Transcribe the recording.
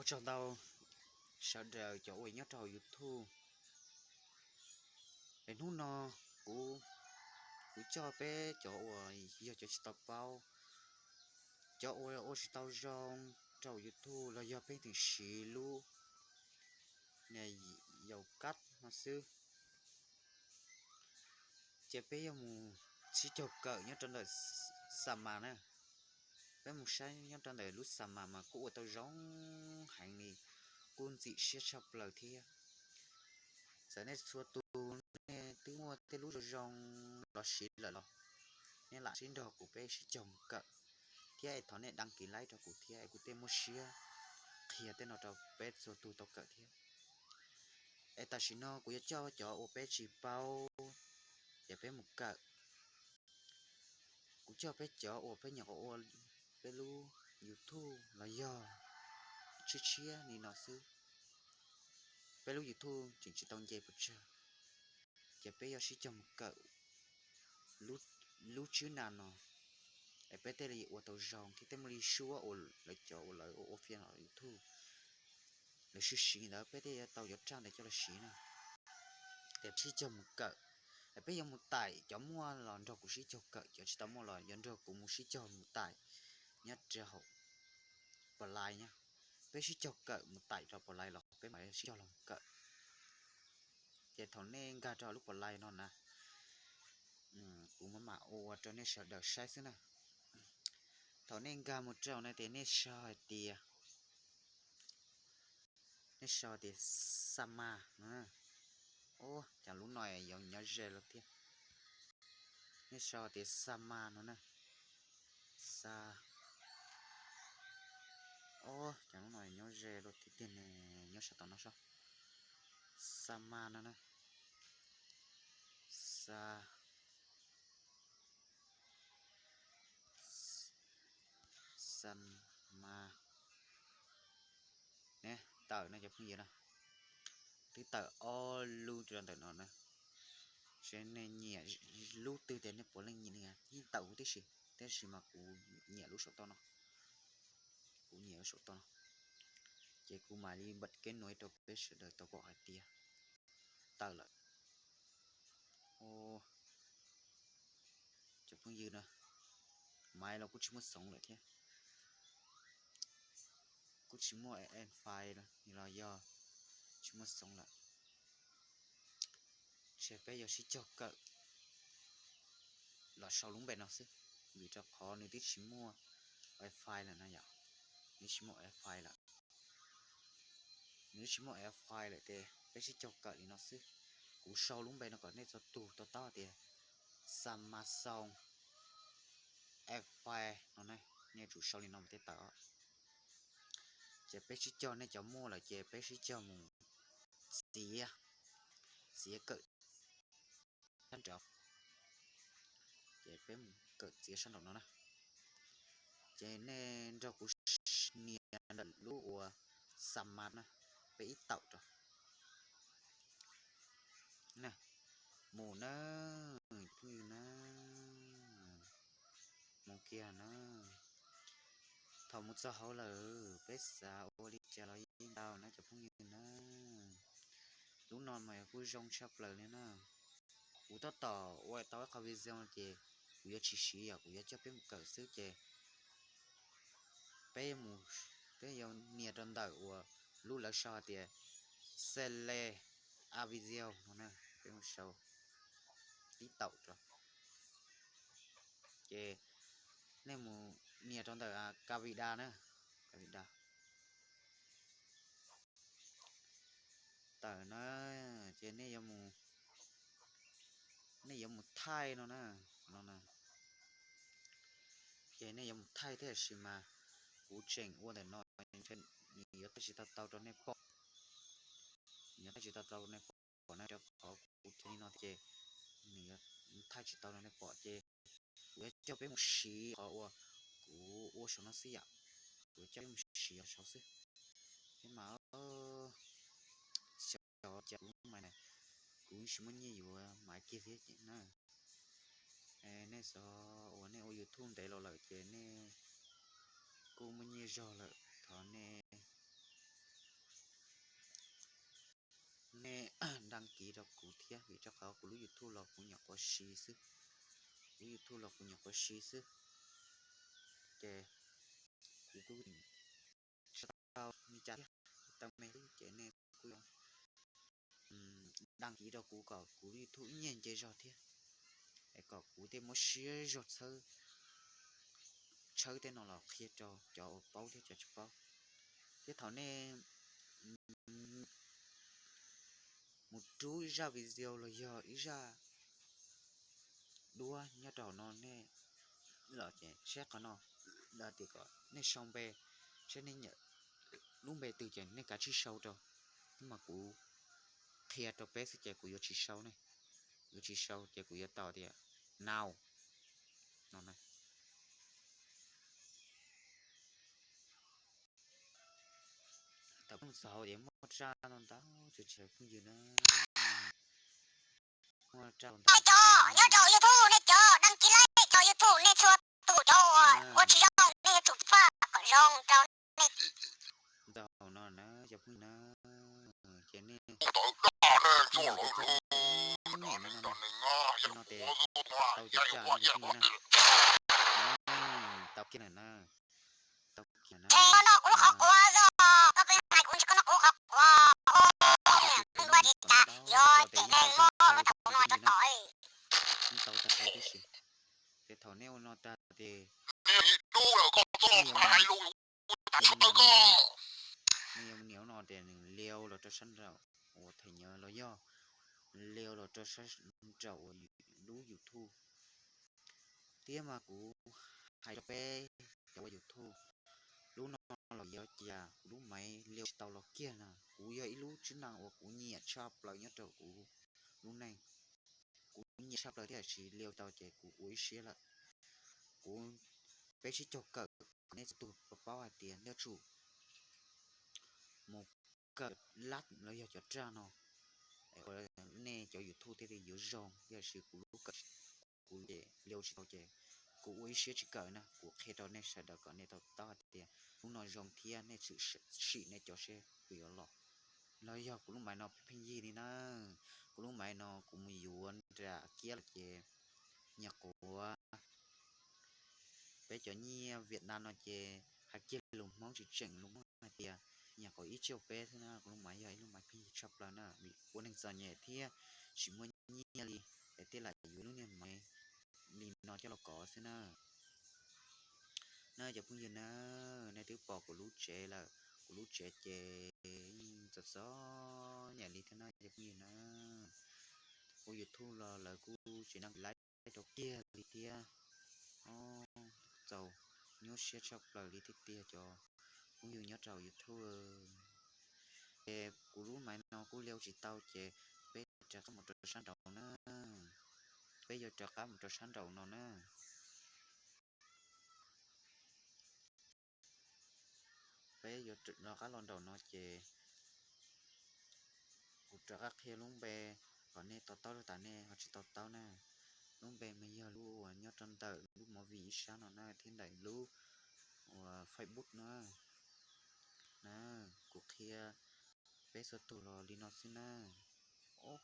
Ua tsaug ntau sawv daws cov uas nyob rau hauv YouTube. Es hnub no kuv, kuv coj peb cov uas yog cov tsis tau paub, cov uas ua tsis tau zoo rau hauv YouTube los yog peb tseem siv lub Yaus Kab no xwb, ces peb yuav mus sib caug kawm nyob rau ntawm Xa Mas na. Peb mus saib nyob rau ntawm lub Xa Mas mas kuj ua tau zoo heev li, kuj ntxim siab tshaj plaws thiab. Txawm nej txhua tus nej twb muaj tej lub zoo zoo los siv lawm los nej lam sib nrog kuv peb sib caug mus kawm thiab es thov nej đăng ký like rau kuv thiab es kuv thiaj muaj siab qhia tej no rau peb txhua tus tau kawm thiab. Es tam sim no kuv yuav coj cov uas peb tsis paub ces peb mus kawm. Kuv coj peb cov uas peb nyuam qhuav ua peb lub YouTube los yog tshiab tshiab li no xwb, peb lub YouTube tseem tsis tau nce puas tsawg, ces peb yuav sib cog mus kawm lub tswb na no, es peb thiaj li ua tau zoo thiab thiaj muaj li suab uas lawv cov uas lawv ua ua fia los YouTube lawv siv siv ntawd peb thiaj yuav tau cov raj ntawd coj los siv na. Ces sib cog mus kawm, es peb yuav mus taim, cov muaj los nrog kuv sib cog kawm, cov tsis tau muaj los yuav nrog kuv mus sib cog mus taim nyob rau hauv Play nyob. Peb sib cog kawm mus taim rau Play los peb mam sib cog los mus kawm. Ces thaum nej nkag rau lub Play no na, kuv mam mam ua rau nej sawv daws saib xwb na. Thaum nej nkag mus rau no ces nej sau hais tias, nej sau tias Xa Mas no na. Ub, cas lub no yuav nyob ze los thiab. Nej sau tias Xa Mas no na. Xa, ub, cas lub no nyob ze los thiab tiag ne, nyob sab tom no sob. Xa Mas no na. Xa, Xa Mas. Ne, tawm no cov phooj ywg na, twb tawm ob lub rau ntawm no na. Seb nej nyiam lub twg tias nej puav leej nyiam, yeej tawm huv tib si, tab sis mas kuv nyiam lub saum toj no. Kuv nyiam lub saum toj no. Ces kuv mam li bật kết nối rau peb sawv daws tau pom hais tias tawm lawm. Cov phooj ywg na, maiv los kuj tsis muaj xoov lawm thiab, kuj tsis muaj wifi los yog tsis muaj xoov lawm. Ces peb yuav sib cog kawm los sau lub npe no xwb, vim rau qhov nws twb tsis muaj wifi lawm no yom. Nws tsis muaj wifi lawm, nws twb tsis muaj wifi lawm ces peb sib cog kawm li no xwb. Kuv sau lub npe no kom nej txhua tus tau taub tias Xamason wifi no ne, nej tsum sau li no mas thiaj tawm. Ces peb sib cog, nej cov muaj lawm ces peb sib cog mus txiav, txiav kawm sab nraud. Ces peb mus kawm txiav sab nraum no na. Ces nej nrog kuv nias ntawm lub uas Xamas na, peb ib taum rau. Mus na, phooj ywg na, mus kiag na. Thaum mus txog hauv lawm peb xav ua li cas los yeej tau na cov phooj ywg na. Lub no mas yog kuj zoo tshaj plaws li na. Kuv tab tom ua tau ib qho video ces kuv yuav tsis siv, yog kuv yuav coj peb mus kawm xwb ces peb mus, peb yuav nias rau ntawm uas lub lawv sau hais tias Select a video no na, peb mus sau ib taum rau. Ces nej mus nias rau ntawm Kavida na, Kavida. Tawm na, ces nej yuav mus, nej yuav mus thaij no na, no na. Ces nej yuav mus thaij thiab, tab sis mas kuv tseem ua ntawm no, nws yuav thaij tsis tau tau rau nej pom, nws yuav thaij tsis tau tau rau nej pom na, rau qhov kuv cov li no ces nws yuav thaij tsis tau rau nej pom ces kuv yuav coj peb mus siv qhov uas kuv ua saum no xwb yom. Kuv yuav coj peb mus siv saud xwb. Thiab mas xyov cas kuv lub maiv na, kuv tsis muaj nyiaj yuav maiv kiag thiab ces na. Nej xyov uas nej ua YouTube ntev los lawm ces nej kuj muaj nyiaj zog lawm, thov nej nej đăng ký rau kuv thiab, vim rau qhov kuv lub YouTube los kuv nyuam qhuav siv xwb, kuv lub YouTube los kuv nyuam qhuav siv xwb, ces kuv kuj tsis tau li cas thiab, tau me xwb ces nej kuj đăng ký rau kuv kom kuv lub YouTube ib nyuag nce zog thiab, es kom kuv thiaj muab siab zog txhawb, tshawb tej no los qhia rau cov uas paub thiab cov tsis paub. Thiab thaum nej mus rub ib zaj video los yog ib zaj duab nyob rau hauv no nej los ces saib qhov no, tias kom nej sau npe, saib nej nyiam lub npe twg ces nej kav tsij sau rau, mas kuv qhia rau peb xwb ces kuv yuav tsis sau ne, yuav tsis sau ces kuv yuav tau tias nau no na. Thaum peb mus txog hauv tias muaj raj no ntau, tsis phooj ywg na, muaj raj ntau. Cov nyob rau YouTube nej cov đăng ký like cov YouTube nej txhua tus cov ua tsis zoo nej yuav tsum faj kom zoo rau nej. Ntau no na cov phooj ywg na, ces nej no ces tau cov raj no cov phooj ywg na, tau kiag lawm na, tau kiag na. Koj noj kuv lub qhov quav os, koj pheej hais kuv ntshe koj noj kuv lub qhov quav, neeg ua tsis cas, yog cem neeg mog, rau kuv no tsob tom. Tau tag tib si, ces thaum nej ua no tag ces nej yuav mus nias no ces nws liu los rau sab nraum uas them nyav los yog liu los rau sab nraum uas lub YouTube. Thiab mas kuv hais rau peb cov ua YouTube, lub no los yog cas kuv lub maiv liu tsis tau los kiag na. Kuv yog ib lub tswb na uas kuv nyiam tshaj plaws nyob rau kuv lub neej. Kuv nyiam tshaj plaws thiab, tiam sis liu tau ces kuv ua ib siab lawm. Kuv, peb sib caug kawm kom nej txhua tus paub hais tias nej yuav tsum mus kawm lab los yog cov raj no, nej cov YouTube thiaj li yuav zoo. Tiam sis kuv lub kawm, kuv ces liu tsis tau ces kuv ua ib siab tsis kawm na. Kuv qhia rau nej sawv daws kom nej tau taub hais tias lub no zoo thiab nej txhob sim nej cov seb puas yuav los. Los yog kuv lub maiv no pheej yig li na, kuv lub maiv no kuv mus yuav nram kiab los ces nyuam qhuav, peb cov nyiaj Vietnam no ces hais kiag lus Hmoob tsis tseem lus Hmoob hais tias nyuam qhuav ib txhiab peb xwb na. Kuv lub maiv yog ib lub maiv pheej yig tshaj plaws na, vim ua neeg txom nyem thiab tsis muaj nyiaj li es thiaj lam yuav lub niag maiv li no coj los kov xwb na. Na cov phooj ywg na, nej twb pom kuv lub tsev lawm, kuv lub tsev ces yeej txom txom nyem li thiab na cov phooj ywg na. Ua YouTube los lawv kuj tsis nrog kuv laib rau kiag li thiab. Txaus nyuaj siab tshaj plaws li thiab tiag cov phooj ywg nyob rau YouTube. Ces kuv lub maiv no kuj liu tsis tau ces peb rov qab mus rau sab nraud na. Peb yuav rov qab mus rau sab nraud no na. Peb yuav rov qab los nraum no ces kuv rov qab qhia lub npe kom nej to taub rau tas nej ho tsis to taub na. Lub npe mas yog lub uas nyob rau ntawm lub movie ib sab no na thiab ntawm lub uas Facebook na. Na, kuv qhia peb txhua tus los li no xwb na. Ob